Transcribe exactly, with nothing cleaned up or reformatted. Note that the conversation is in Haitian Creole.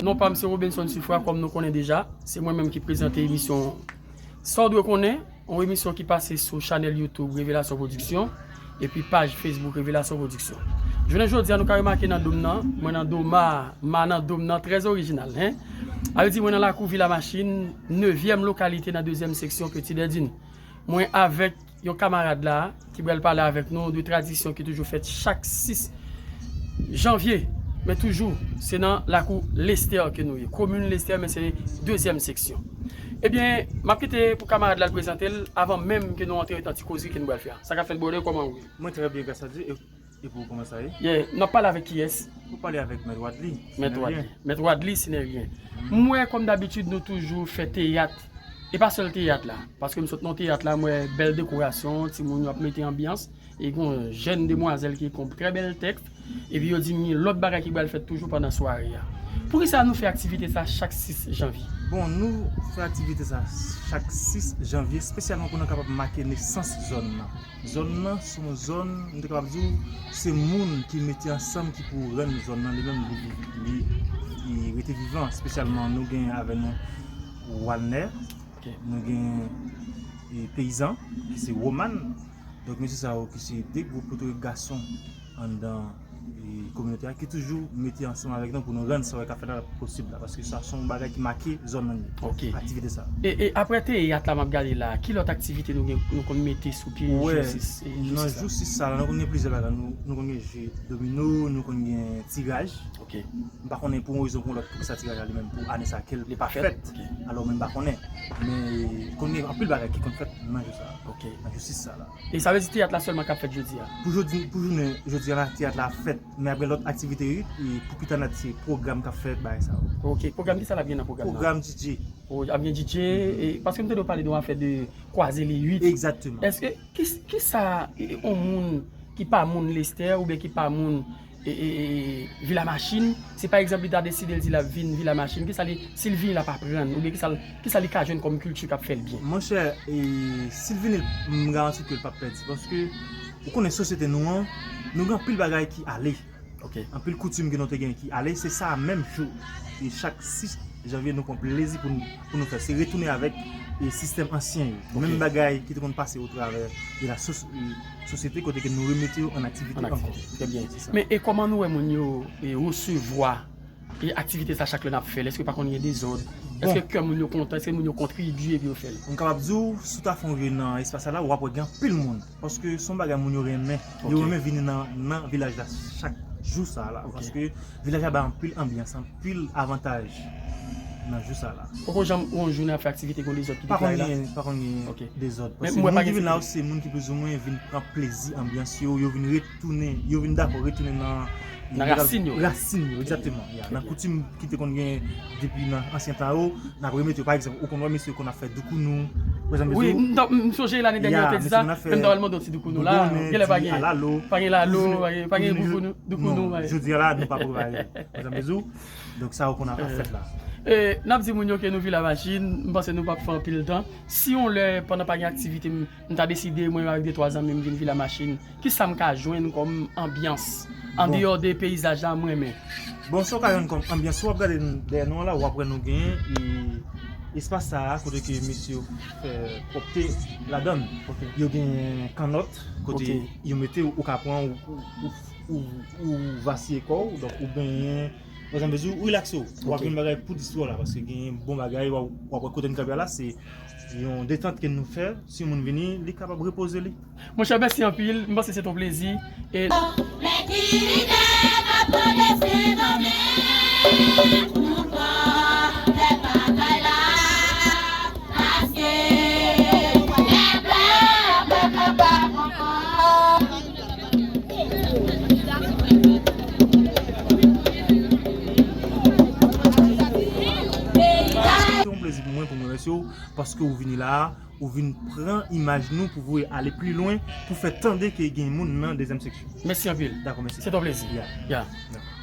Non pa m se Robenson Sifra, kòm nou konnen deja, se mwen menm ki prezante emisyon Sa w dwe konnen, yon emisyon ki pase sou chanèl YouTube Revelasyon Production epi paj Facebook Revelasyon Production. Jounen jodi a, nou ka remake nan dòm nan, mwen nan dòm a, ma nan dòm nan, trè orijinal, hein? Sa vle di mwen nan lakou Vila Machin, nevyèm lokalite nan dezyèm seksyon ke Ti Dèdin. Mwen avèk yon kamarad la ki pral pale avèk nou de tradisyon ki toujou fèt chak sis janvye. Men toujou, se nan lakou Lestè ke nou ye. Komin Lestè, men se dezyèm seksyon. Ebyen, m ap kite pou kamarad la l prezante l avan menm ke nou antre nan ti koze ke nou pral fè a. Sa k ap fèt, brother, kòman ou ye? Mwen trè byen, gras a Dye. E, e pou ou, kòman sa ye? Yeah, n ap pale avèk kiyès? Ou pale avèk Mèt Wadly. Mèt Wadly. Mèt Wadly Sineryen. M wè, kòm dabitid, nou toujou fè teyat. E pa sèl teyat la, paske m sot nan teyat la, m wè bèl dekorasyon, timoun yo ap mete anbyans, e gen yon jèn demwazèl ki ekri yon trè bèl tèks, epi yo di m gen lòt bagay ki pral fèt toujou pandan sware a. Poukisa nou fè aktivite sa chak sis janvye? Bon, nou fè aktivite sa chak sis janvye, espesyalman pou nou kapab make nesans zòn nan. Zòn nan se yon zòn, m te kapab di w, se moun ki mete ansanm ki pou rann zòn nan li menm li, li, li rete vivan. Espesyalman, nou gen avè nou Walner, ok, nou gen, e, Peyizan, ki se Woman. Donk, mesye sa yo ki se de gwo potorik gason anndan, e, kominote a, ki toujou mete ansanm avèk nou pou nou rann sa yo k ap fèt la posib la, paske sa se yon bagay ki make zòn nan, ok, aktivite sa. E, e apre teyat la m ap gade la, ki lòt aktivite nou gen, nou konn mete sou pye jou sis, e, jou sis la? Nan jou sis sa la, nou konn gen plizyè bagay. Nou, nou konn gen jwe domino, nou konn gen tiraj. Ok. M pa konnen pou yon rezon pou yon lòt poukisa tiraj la li menm pou ane sa ke l pa fèt. Ok. Alò, mwen m pa konnen. Men konn gen anpil bagay ki konn fèt nan jou sa. Ok. Nan jou sis sa la. E sa vle di teyat la sèlman k ap fèt jodi a? Pou jodi, pou jounen jodi a la, teyat la ap fèt. Men ap gen lòt aktivite, wi, e pou pita n ap se pwogram k ap fèt, bagay sa yo. Ok, pwogram, kisa l ap gen nan pwogram nan? Pwogram D J. O, ap gen D J, e, paske m tande w pale de yon afè de kwaze le uit. Egzakteman. Èske, ki, kisa, e, yon moun ki pa moun Lestè oubyen ki pa moun e, e, e, Vila Machin, si pa egzanp li ta deside l di l ap vin Vila Machin, kisa li, si l vini l ap aprann, oubyen kisa l, kisa li ka jwenn kòm kilti k ap fè l byen? Monchè, e, si l vini, m garanti ke l p ap pèdi, paske ou konnen sosyete nou an, nou gen anpil bagay ki ale. Ok. Anpil koutim ke nou te gen ki ale, se sa menm jou. E chak sis janvye, nou pran plezi pou nou, pou nou fè. Se retounen avèk, e, sistèm ansyen yo. Ok. Menm bagay ki te konn pase otravè de la sos-, e, sosyete kote ke nou remete yo an aktivite ankò. An aktivite, trè byen. Se sa. Men e kòman nou wè moun yo, e, resevwa, e, aktivite sa chak lè n ap fè l? Èske pa konn gen dezòd? Bon. Èske kè moun yo kontan? Èske moun yo kontribye epi yo fè l? M kapab di w, si w ta fè yon vye nan espas sa la, w ap wè gen anpil moun. Paske se yon bagay moun yo renmen. Ok. Yo renmen vini nan, nan vilaj la chak jou sa la. Ok. Paske vilaj la bay anpil anbyans, anpil avantaj nan jou sa la. Poko janm yon jou n ap fè aktivite gon dezòd ki deklare la? Pa konn gen, pa konn gen dezòd. Ok. Paske moun ki vin la yo se moun ki plizoumwen vin pran plezi anbyans yo, yo vin retounen, yo vin dakò retounen nan, nan rasin yo. Rasin yo, egzakteman. Ya, nan koutim ki te konn gen depi nan ansyen tan yo, n ap remete yo. Pa egzanp, ou konn wè mesye yo konn ap fè doukounou. Wi, m, m sonje lane dènye yo te di sa, men m ta pral mande w ti doukounou la, genlè pa gen, pa gen lalo, pa gen, pa gen doukounou, doukounou. Non, jodi a la, nou pa prepare. Donk, sa yo konn ap fèt la. E, n ap di moun yo ke nou Vila Machin, m panse nou p ap fè anpil tan. Si yon lè, pandan pa gen aktivite, m, m ta deside, mwen menm avèk de twa zanmi m vin Vila Machin, kisa m ka jwenn kòm anbyans, andeyò de peyizaj la, m renmen? Bon, sa w ka jwenn kòm anbyans, si w ap gade n-, dèyè nou an la, w ap wè nou gen, e, espas sa a, kote ke mesye yo fè pwòpte ladan l. Ok. Yo gen kannòt, kote yo mete, ou ka pran, ou, ou, ou, ou, ou vasiye kò w, donk ou benyen, pa egzanp, ou rilakse w. W ap jwenn bagay pou distri w la, paske gen bon bagay, w ap, w ap wè kote n kanpe a la, se yon detant ke nou fè, si yon moun vini, li kapab repoze li. Monchè, mèsi anpil, m panse se te yon plezi. E Se yon plezi pou mwen pou m remèsye w paske w vini la a, ou vin pran imaj nou pou voye ale pi lwen, pou fè tande ke gen moun nan dezyèm seksyon. Mèsi anpil. Dakò, mèsi. Se te yon plezi. Ya. Ya. Dakò.